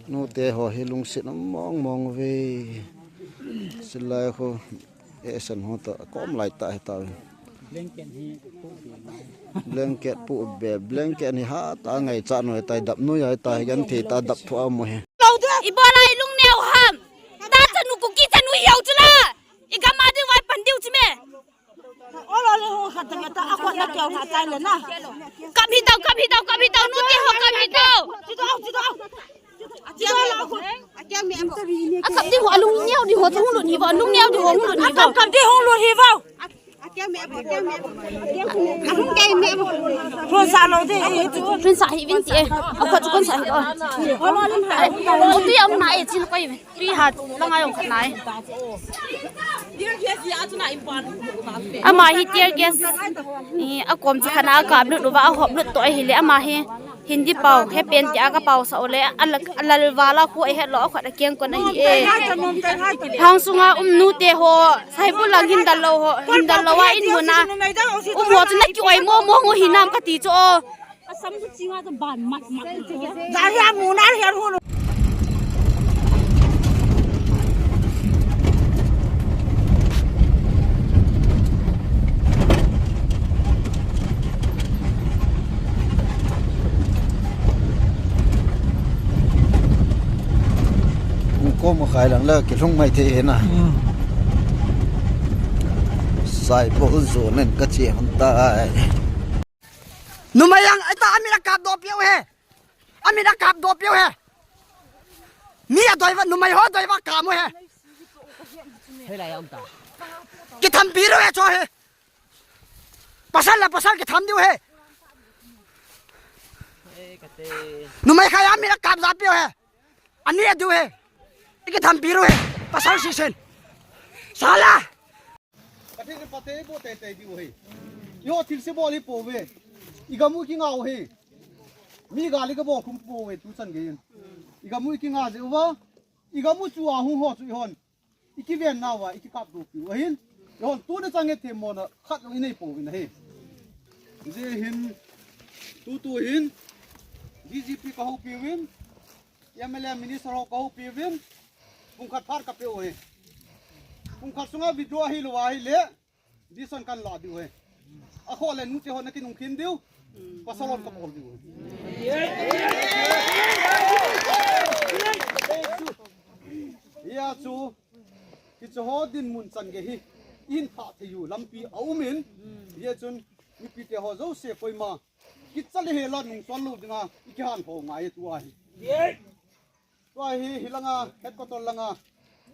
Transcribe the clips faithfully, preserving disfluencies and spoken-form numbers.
Nute ho hi lungset um mong mong uve. Silai ho, eh, san ho ta, kom lai ta hi ta. Blanket pu be, blanket ni ha ta ngai cha noi tai dap noi ai ta hi gan thei ta dap thu a mo he. Ibola ilung neo ham. Ta chanu Kuki chanu hiau chula. Igam a ding vai pan diu chi me. Olo le ho khat ta ta a ko na keu ha tai le na. Kam hi tau, kam hi tau, kam hi tau, nute ho kam hi tau. Chi to, chi to. Chi to lo ko. A kap ding ho, alung neo ding ho, hung lut hi va, alung neo ding ho, hung lut hi va. A kap ding hung lut hi va. Phun sa lo de, eh, phun sa hi vin ti e. A ko chu kon sa hi. O tu ya um na e, chin koi vin. Tui hat, langa jong khat nai. Ama hi tear gas. I, a kom chu khat na a kap lut uva, a hop lut to ahile, ama hi Hindi pao, he pen ti a ka pao sa ole, a la, a lal vala khu a het lo, a khat a keng kon ahi e. Hang sunga um nute ho, Saibul lang hin dal lo ho, hin dal lo a in mun a. Um ho chu na ki oi mo mo ngo hinam ka ti chu o. Asam chu chinga chu ban mat mat. Jari a mun a hian hun. Ko mo khai lang la ki lhung mai the na. Hmm. Saibul zu nen ka che hon tai. Numei ang, ai ta, amit a kap doh piu he. Amit a kap doh piu he. Mi a doi va, numei ho doi va kap u he. Hei lai ang ta. Kitham pi ru he cho he. Pasal la pasal kitham diu he. Numei khai amit a kap ja piu he. Ani a diu he. I kitham pi ru he. Pasal si sen. Sala. Pathen in phatthei eiboh teitei diu ahi. Eiho thilse bol hi pouve. I gam u i kinga u ahi. Mi gal i gabol khum pouve tuchan gei in. I gam u i kinga jeh uva. I gam u chu a hung ho chu eihon i kiven nauva, i kikap doh piu ahin. Eihon tuni chan gei themmona khat jong i nei pouvin ahi. Hijeh hin, tutu hin, D G P ka houpiuvin, M L A minister ho ka houpiuvin, pung khat phat ka peh u ahi. Pung khat sunga withdraw hilou ahile, decision kan la diu ahi. A khoh le nute ho na kinung khin diu, pasal hon ka bol diu ahi. Hia chu, hiche ho dinmun chan gei hi, i hin thah thei u lampi a um in, hia chun, mipite ho jouse koima, kicha le hela nung chon lou dinga, i kihan ho ngai tua hi. Tua hi, hilanga, headquarter langa,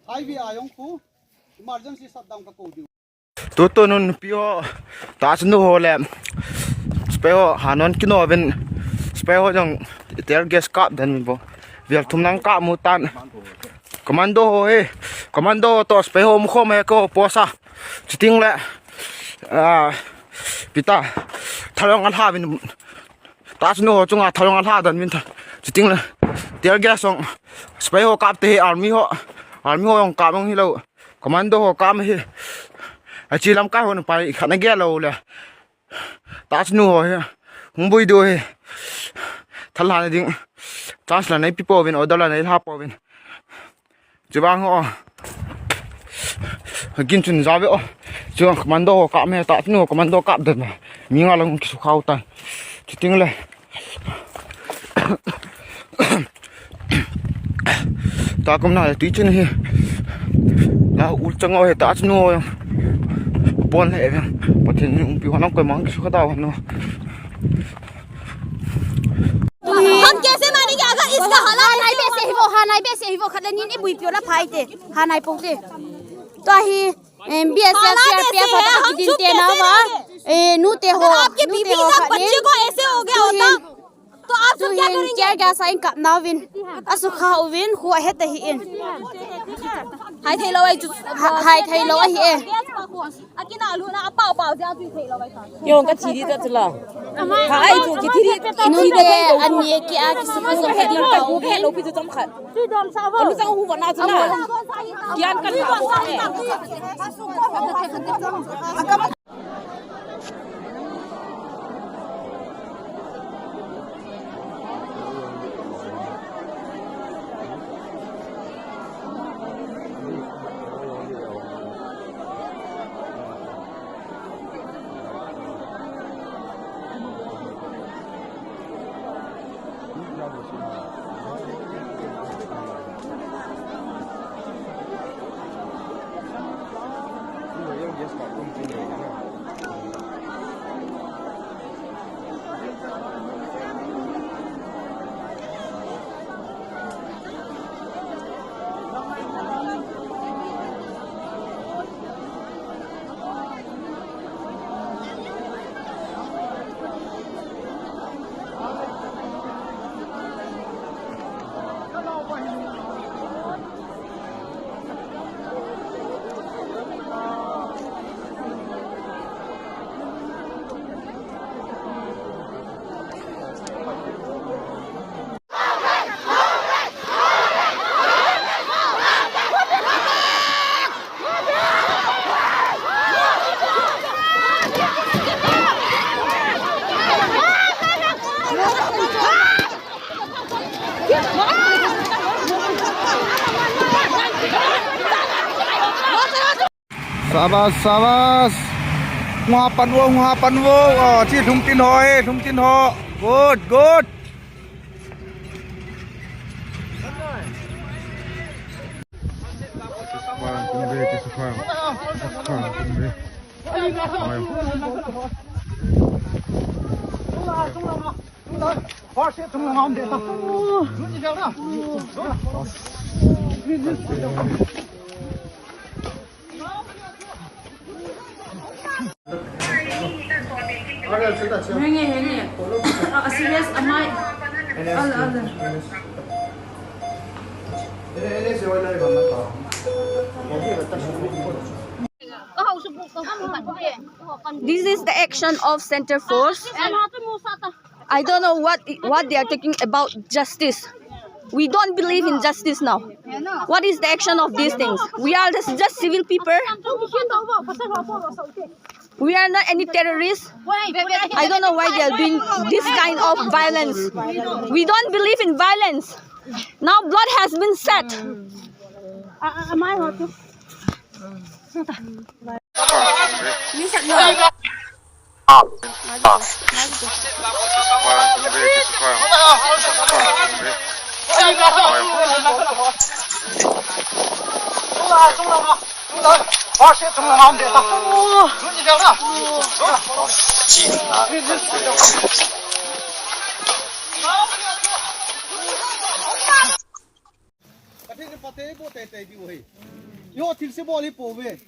highway a jong khu, emergency shutdown ka kou diu. Tutu nun pi ho, tahsa nu ho le, sepai ho, hanon kino uvin, sepai ho jong, tear gas kap den uvin bou. Vel thum lang kap mu tan. Commando ho hi, commando ho toh, sepai ho mu khom he ko posa. Chuting le, ah, pita, thalong alha uvin, tahsa nu ho chunga thalong alha dan uvin ta. Chuting le, tear gas jong, sepai ho kap te hi army ho, army ho jong kap jong hilou. Commando ho kap hi. Achi lamkai hon pai khat na gel lou le. Tahsa nu ho hi. Hung bui diu ahi. Thal lhana ding. Chance la nei pi pouvin, order la nei lha pouvin. Chuvang ho. Kin chun jao ve o. Chuvang commando ho kap me, tahsa nu ho commando kap den. Mi nga lang kisukha u tan. Chuting le. Takum na tui chun hi. La ul chang o he tahsa nu o. Pon le ve. Pathen ni umpi hon ang koi mang kisu kha ta hon. हम कैसे मानेंगे अगर इसका हालात ऐसे होगा? हानाई बे से ही वो, हानाई बे से ही वो, खतरनाक नहीं, बुई पियो ना फाइट है, हानाई पोंगते। तो ही B S F, C R P F, हम चुप कैसे रहेंगे? ए, नूते हो, अगर आपके बीबी के साथ बच्चे को ऐसे हो गया होता, तो आप सब क्या करेंगे? क्या, क्या साइन का नाविन? असुखा उविन, हुआ है तही इन। हाय थे लो, आई चुप। हाय थे लो, आई ए। Yong ka thi di ta tula. Ka ai tu ki thi di, ki thi di. Nute ani ki a ki su ko so ka di ka u phe lo pi tu tom khat. Ka lu sa hu va na tula. Kian kan ka ko ne. Sabas, sabas. Hung ha pan vo, hung ha pan vo. Oh, chi lhung tin ho, eh, lhung tin ho. Good, good. Henge, henge. Ah, serious amai. Ala, ala. This is the action of Center Force. I don't know what what they are talking about justice. We don't believe in justice now. What is the action of these things? We are just, just civil people. We are not any terrorists. I don't know why they are doing this kind of violence. We don't believe in violence. Now blood has been shed. Pathen in phatthei eiboh teitei diu ahi. Eiho thilse bol hi pouve.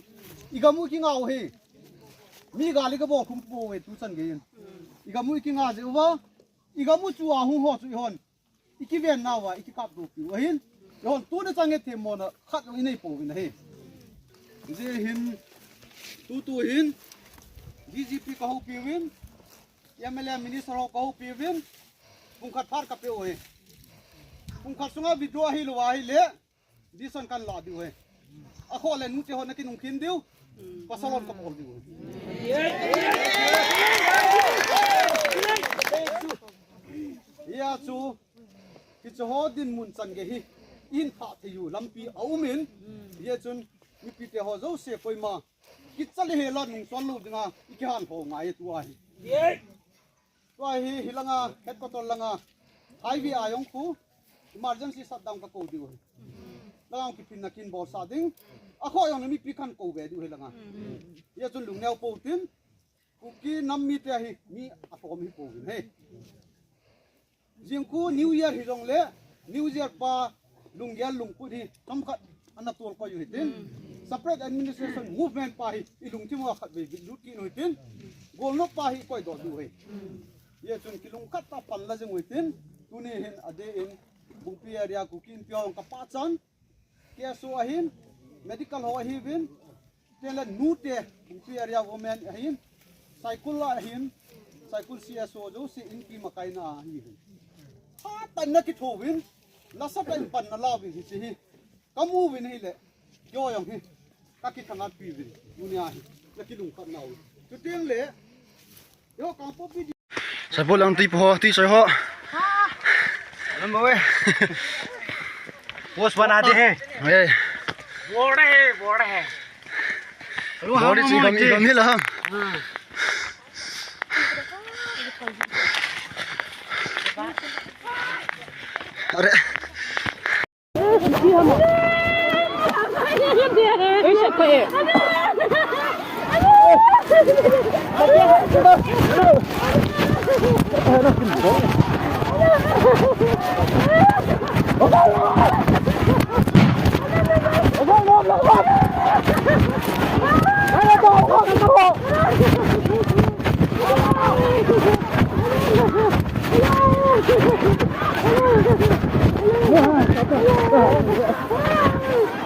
I gam u kinga u ahi. Mi gal i gabol khum pouve tuchan geiyin. I gam u kinga jeh uva, i gam u chu a hung ho chu eihon i kiven nauva i kikapdoh piu ahin. Eihon tuna chang e themmona khat jong i nei pouvin ahi. Hijeh hin tutu hin D G P ka houpiuvin, M L A minister ho ka houpiuvin, pung khat phat ka peu ahi. Pung khat sunga withdraw ahilou ahile, decision kan la diu ahi. Akhoh le nute ho na kinung khin diu, pasal hon ka bol diu ahi. Hia chu, hiche ho dinmun chan gei hi, i hin thah thei u lampi aumin, hia chun, mipite ho jouse koima kicha le hela nung chon lou dinga, i kihan ho ngai tua hi. Tua hi, hilanga, headquarter langa, highway a jong khu, emergency shutdown ka kou diu ahi. Langa kiphinna kin bolsah ding, akhoh jong le mipi kan kou ve diu ahi langa. Hia chun lungneo pou tin, Kuki nam mite hi, mi atom hi pouvin ahi. Jing khu New Year hijongle, New Year pa lunggel lungput hi, chomkhat ana tolkoi u hitin. Separate administration movement pa hi, i lungthim uva khatvei lut kit u hitin. Golnop pa hi koidoh diu ahi. Hia chun kilungkhat tah a pan la jing u hitin. Tuni hin adeh in, Bungpi area Kuki Inpi ho jong ka pachan, K S O ahin, medical ho ahiuvin, tele nute, Bungpi area women ahin, Saikul ahin, Saikul C S O jouse Inpi makaina ahiuvin. Hatah in na kithouvin, nasatah in pan na lauvin hiche hi. Ka muvin ahile, keiho jong hi, ka kithangatpiuvin, tunia hi, na kilungkhat nau. Chuteng le, eiho Kangpokpi Saipol lang tui po ho, tui soi ho. Alam bawe. Post bana de hai. Hey. Bol rahe, bol rahe. Bol rahe, igam, igam hi la. Are. Ei, sa ko e.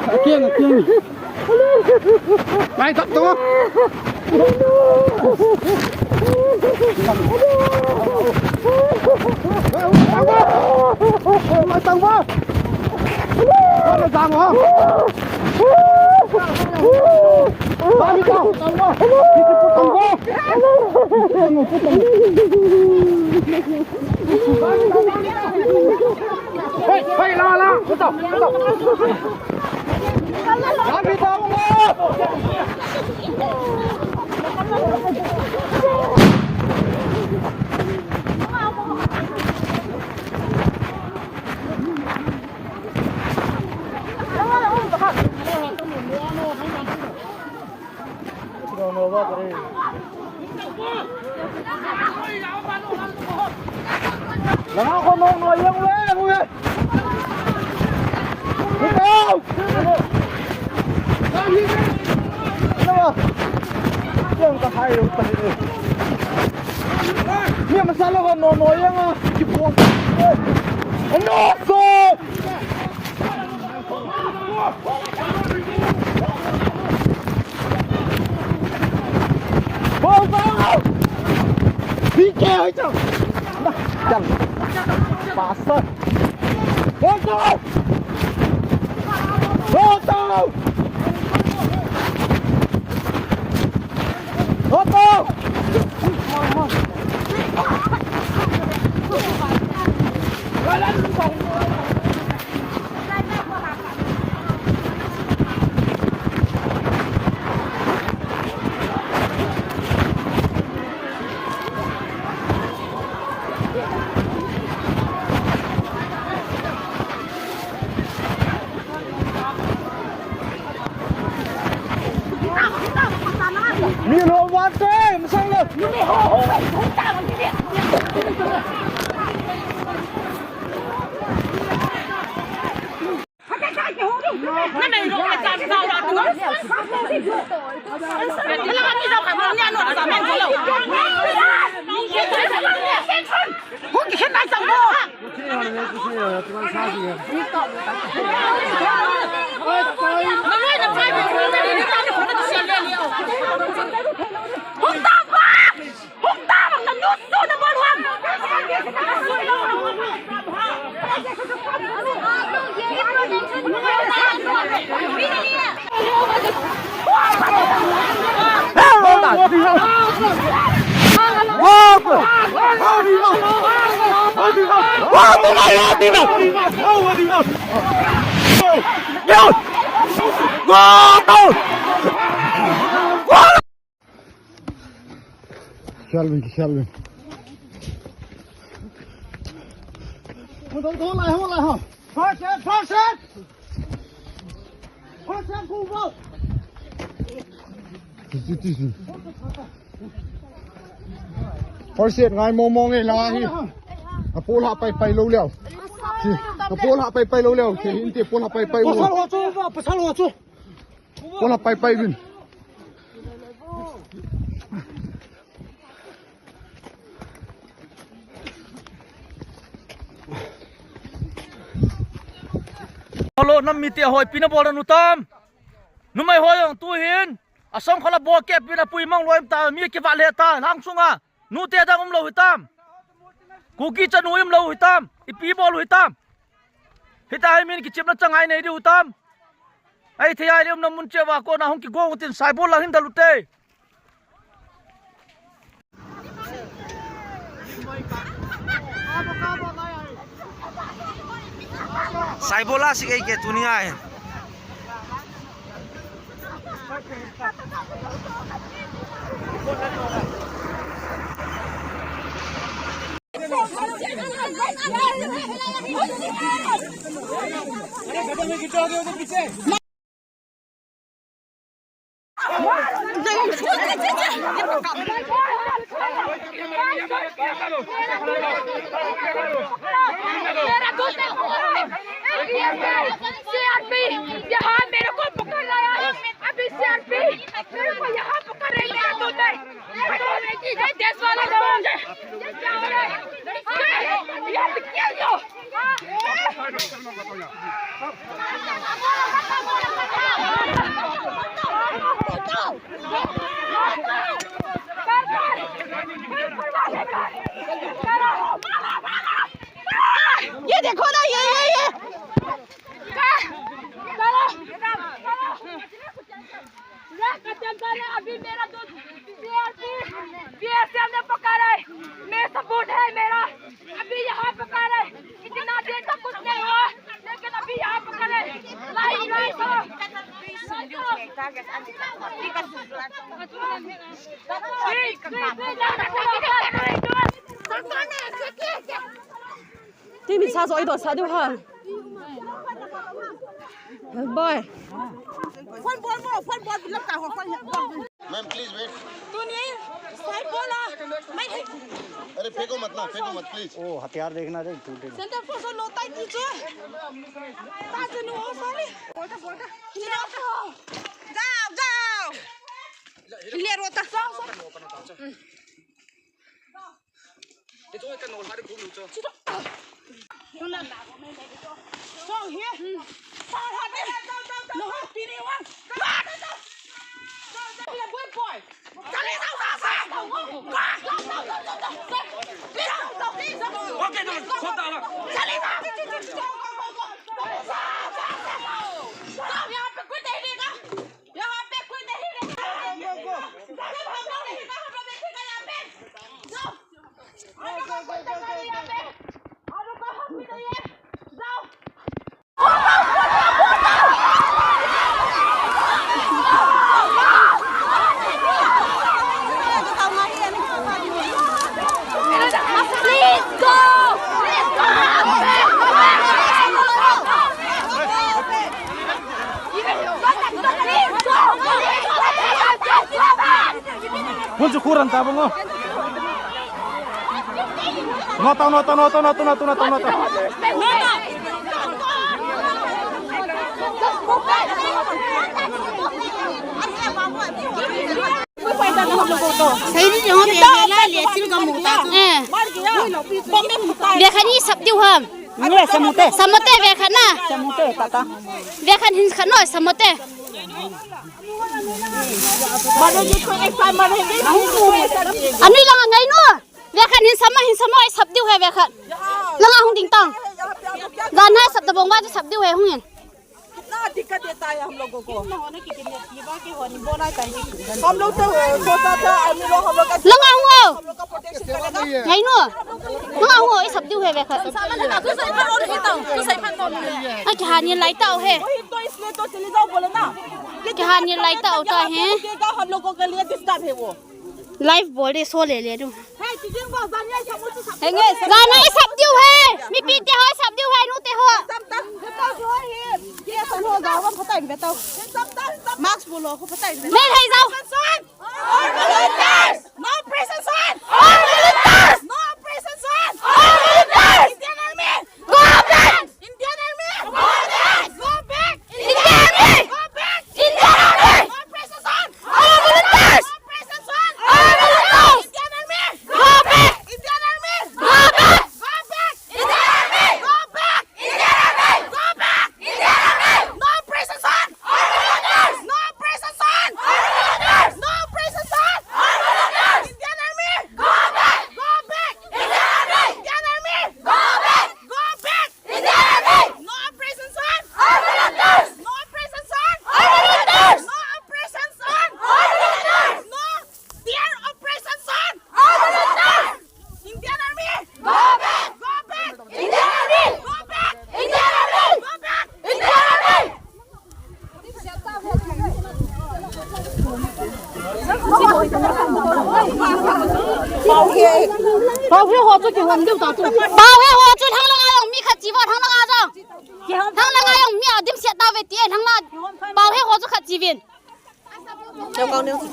Akiang, akiang. Lai, tap, tap. Lai, tap, tap. Lai, tap. Lai, tap, tap. Hei, hei, la, la. Tap, tap. Langa ko nong noi yang we, yang we. Ikaw! Langa! Yang ka hai yung tahi. Niya masala ko nong noi yang ah. Ano so? Ball, ball! P K ơi chăng? Chăng. Pass. Ball, ball! Ball, ball! Ball, ball! Mi lo wa te, masang lo. Kelvin, Kelvin. Hold on, hold on, hold on, hold on. Forward, forward. Forward, go, go. Forward, ngai mong mong e la hi. A pol ha pai pai lou leo. Si, a pol ha pai pai lou leo. Si, hin ti pol ha pai pai lou. Pasal ho chu, pasal ho chu. Pol ha pai pai vin. Hello, nam mite hoi, ipi nabol nau tam? Numei hoi jong tuhin asong khala bol kep pin apui mang lou em ta, mi kivat le ta, lang sunga. Nute dang umlou hitam. Kuki chanu umlou hitam. Ipi bol u hitam. Hitia hi min kichepna changai nei diu hitam. Ahithei a le umna mun cheh uva kona hung kigong utin Saibol lang hin dal ute. Saibol a sik ei ke tunia hi. मेरा दोस्त है। सीआरपी, यहाँ मेरे को पकड़ लाया है। अभी सीआरपी मेरे को यहाँ पकड़ रहे, मेरा दोस्त है। ये देश वाला कौन है? ये क्या हो रहा है? ये क्या हो? ये देखो ना, ये, ये, ये। अभी मेरा दोस्त सीआरपी, सीआरपी ने पकड़ा है। मैं सबूत है मेरा। अभी यहाँ पकड़ा है। इतना देर तक कुछ नहीं हुआ, लेकिन अभी यहाँ पकड़ा है। Light, light. Timi sa so ido sa du ha. Boy. Phone bol mo, phone bol, lam ka ho, phone bol. Ma'am, please wait. तूने side बोला। मैं अरे फेंको मत ना, फेंको मत, please. ओ, हथियार देखना रे, टूटे ना। Center force होता है तुझे। ताजे नो साले। बोलता, बोलता। जाओ, जाओ। ले रोता। जाओ, जाओ। Hun chu khuran ta bang o. Nota, nota, nota. Sahil, यहाँ पे मेला ले, चिल का मुंह था। ए। बम में फुटा है। देखा नहीं, सब दियो हम। Samute. Samute, देखा ना। Samute, tata. Vekhan hin khat no, samute. Anui langa ngai no. Vekhan hin sama, hin sama, sap diu hai vekhan. Langa hung ding tang. Gana sap da bong ba sap diu hai hung in. कितना दिक्कत देता है हम लोगों को। हम लोग तो सोचा था, हम लोग, हम लोग का, langa hung o. हम लोग का प्रोटेक्शन करेगा। Ngai no. Langa hung o, sap diu hai vekhan. Ai, kihani lai tau hai. वही तो, इसलिए तो चले जाओ बोले ना। Kihani lai tau ta hai. हम लोगों के लिए डिस्टर्ब है वो। Live bol de, so le le du. Gana i sap diu hai. Mipi te ho i sap diu hai, nu te ho. Mask bol lo, ko phatai. Mel hai jao. All volunteers! No prison zone! All volunteers! No prison zone! All volunteers! Indian Army! Go back! Indian Army! Go back! Go back! Indian Army! Go back! Indian Army! No prison zone! All volunteers! No prison zone! All volunteers! Indian Army! Go back! Indian Army! Go back! Go back! Indian Army! Go back! Indian Army! Go back! Indian Army! No prison zone! All volunteers! No prison zone! All volunteers! No prison zone! All volunteers! Indian Army! Go back! Go back! Indian Army! Indian Army! Go back! Go back! Indian Army! No prison zone! All volunteers! No prison zone! All volunteers! No prison zone! All volunteers! No their operation zone! All volunteers! Indian Army! Go back! Go back! Indian Army! Go back! Indian Army! Go back! Indian Army! Pao he ho chu kihom diu ta chu. Pao he ho chu thang langa jong mi khat chi vo thang langa jong. Thang langa jong mi a dimset ta ve ti e thang la. Pao he ho chu khat chi vin. Chao kau neo chu.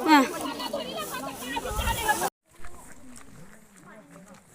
Ah.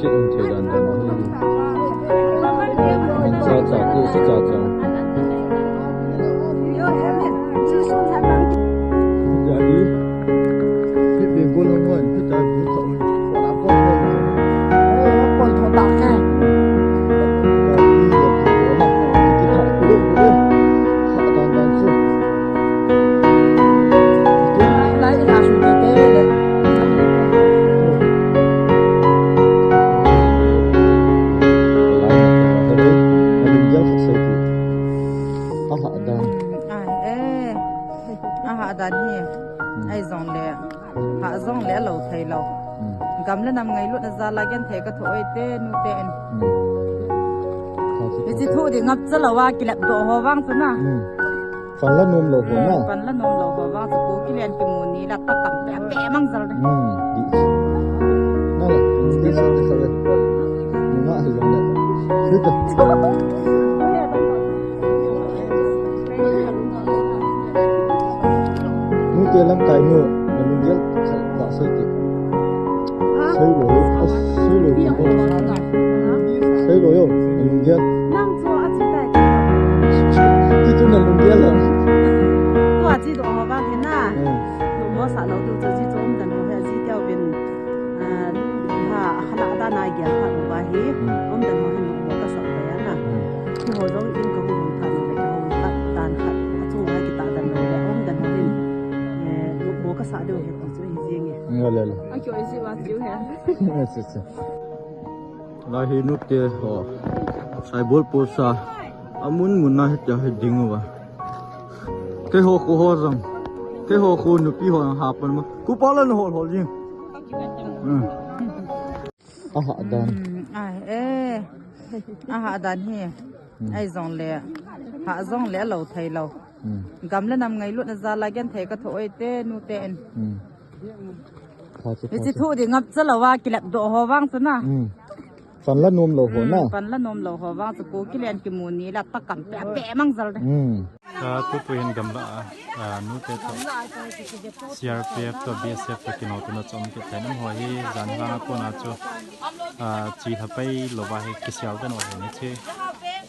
Sit um thei dan dan. Cha cha, tu si cha cha. Jadi, sit be go long one, sit cha go long one. Ai, eh. Aha dan hi. Ai jong le. Ha jong le lo thei lo. Gam le nam ngailutna jal a genthei ka thoh oi te, nu te in. Hichi thu di ngap cha lo a kilep doh ho vang chu na. Pan la nom lo ho na. Pan la nom lo ho vang chu ko kilian kimu ni la ta kam pe pe mang jal de. Hmm. Di. Na la, di sa de sa de. Ni ma hi jong le. Di ta. Nu te lamkai nu, na lunggel, sa, sa, sa, Ha? Sei lo yo, ah, sei lo yo. Sei lo yo, na lunggel. Nang chu a chi tai. Ti chu na lunggel la. Tu a chi doh ho vang hin na. Hmm. Lungmo sa lo tu chu chi chu umdan ho hi a chi teo vin. Ah, ha, ha la da na gel phat uva hi. Hmm. Umdan ho hin lungmo ka sa uva ya na. Hmm. Keiho jong in ka hung phat uva, keiho phat dan khat. A chu uva kita dan lo le, umdan ho hin. Eh, lungmo ka sa diu hi. Chu hi jing e. Nga le le. A kyo isi wa chiu he. Yes, yes, yes. Lai hi nu te ho. Saibol posa. Amun mun na hi tia hi ding uva. Keiho khu ho jong. Keiho khu nupi ho jong ha pan ma. Ku pa la na hol hol jing. Hmm. Aha dan. Hmm, ai, eh. Aha dan hi. Hmm. Ai jong le. Ha jong le lo thei lo. Hmm. Gam le nam ngailutna jal a genthei ka thoh oi te, nu te in. Hmm. Hichi thu di ngap cha lo a kilep doh ho vang chu na. Hmm. Pan la nom lo ho na. Hmm, pan la nom lo ho vang chu ko kilian kimu ni la ta kam pe pe mang jal de. Hmm. Ah, tutu hin gamla a, ah, nu te toh C R P F toh B S F toh kino tuna chom kit thei nam ho hi jan vang a kona chu, ah, chi lha pai lou va hi kisial dan ho hi ni che.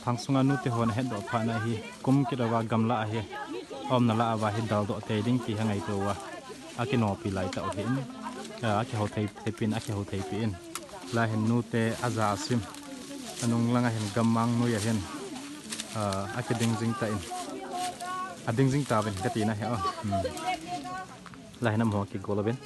Phang sunga nu te hon a het doh phat na hi kum kit a va gamla a hi. Aumna la a va hi dal doh tei ding ti ha ngaito uva. Akinopi lai tah u hin. Ah, akihou thei, thei pin, akihou thei pin. Lai hin nute aja asim. Anung langa hin gammang noi ahin. Ah, akiding jing ta in. Ading jing ta uvin kati na he o. Hmm. Lai hin amaho kigol uvin.